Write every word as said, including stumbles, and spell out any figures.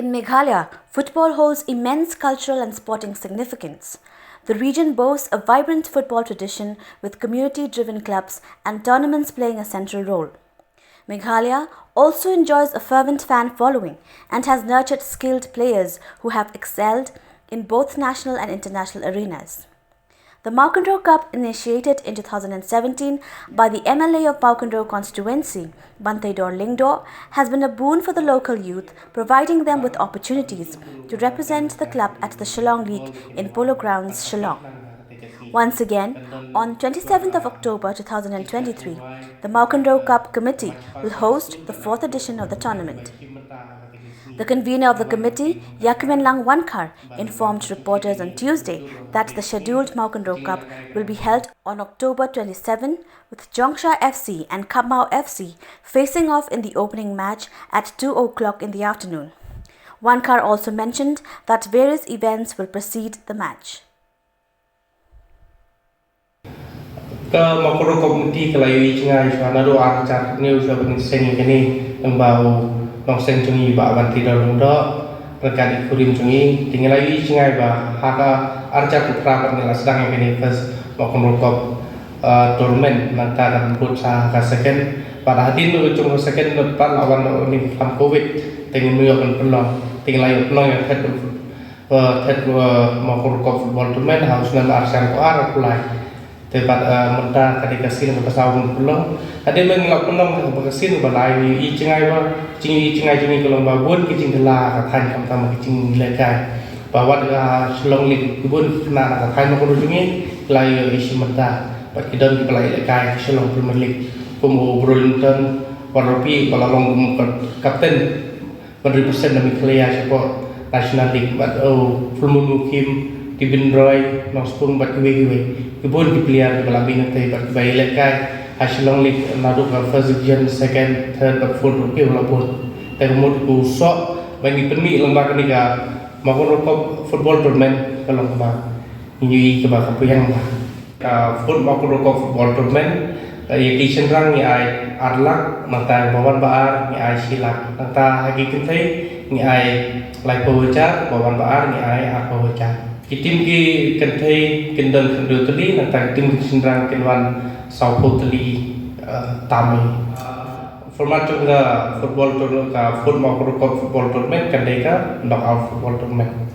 In Meghalaya, football holds immense cultural and sporting significance. The region boasts a vibrant football tradition, with community driven clubs and tournaments playing a central role. Meghalaya also enjoys a fervent fan following and has nurtured skilled players who have excelled in both national and international arenas. The Mawkynrew Cup, initiated in two thousand seventeen by the M L A of Mawkynrew constituency, Banteidor Lyngdoh, has been a boon for the local youth, providing them with opportunities to represent the club at the Shillong League in Polo Grounds, Shillong. Once again, on twenty-seventh of October two thousand twenty-three, the Mawkynrew Cup committee will host the fourth edition of the tournament. The convener of the committee, Yakimenlang Wankhar, informed reporters on Tuesday that the scheduled Mawkynrew Cup will be held on October twenty-seven, with Jongsha F C and Khammaw F C facing off in the opening match at two o'clock in the afternoon. Wankhar also mentioned that various events will precede the match. Ka Mawkynrew Cup committee ka la ïohi jngai shuwa naduh ar hajar hynñiew shuwa ban seng ïa kane, lyngba u nongseng jong ngi Bah Banteidor Lyngdoh ryngkat i kurim jong ngi. Te ngi la ïohi jngai ba ha ka ar hajar khatphra pat ngi la sdang ïa kane first Mawkynrew Cup, uh, tournament, nangta kan bud sa ka second. Bad hadien jong ka second pat la wan une u khlam covid, te ngim ïoh ban pynlong. Te ngi la ïoh pynlong ïa ka third, uh, third, uh, Mawkynrew Cup football tournament ha u snem ar hajar khatar ar hajar arphew lai. Te bad, eh, mynta ka dei ka sien kaba saw ban pynlong. Hadien ba ngi la pynlong kaba ka sien ba la ïohi jngai ba, jingïohi jngai jong ngi ka long ba bun ki jingkylla ka thaiñ khamtam ki jingïalehkai. Ba wat ka Shillong League ki bun ki khynnah na ka thaiñ Mawkynrew jong ngi ki la ïohi shim bynta. Bad ki don kiba la ïalehkai ka Shillong Premier League kum u Brolington Wardopi ba la long kum u kapten ban represent na Meghalaya shapoh National League, bad u Fullmoon Mukhim, Tibin Roy, Nongspung bad kiwei kiwei. Ki bun ki player kiba la mih na tei bad kiba ïalehkai ha Shillong League naduh ka first division, second, third bad fourth ruh ki la bun. Te ka mut ka soh ba ngi pynmih lyngba kane ka Mawkynrew Cup football tournament ka long kaba ngi ïohi kaba ka pyrshang ba. Ka foot Mawkynrew Cup football tournament, eh, ïa ki shynrang ngi ai ar lak, nangta ba wan ba ar ngi ai shi lak, nangta ha ki kynthei ngi ai laiphew hajar, ba wan ba ar ngi ai arphew hajar. Ki tim ki kynthei kin don khyndai tylli, nangta ki tim ki shynrang kin wan sawphew tylli, eh, tam. Format jong ka football tournament, ka foot Mawkynrew Cup football tournament kan dei ka knockout football tournament.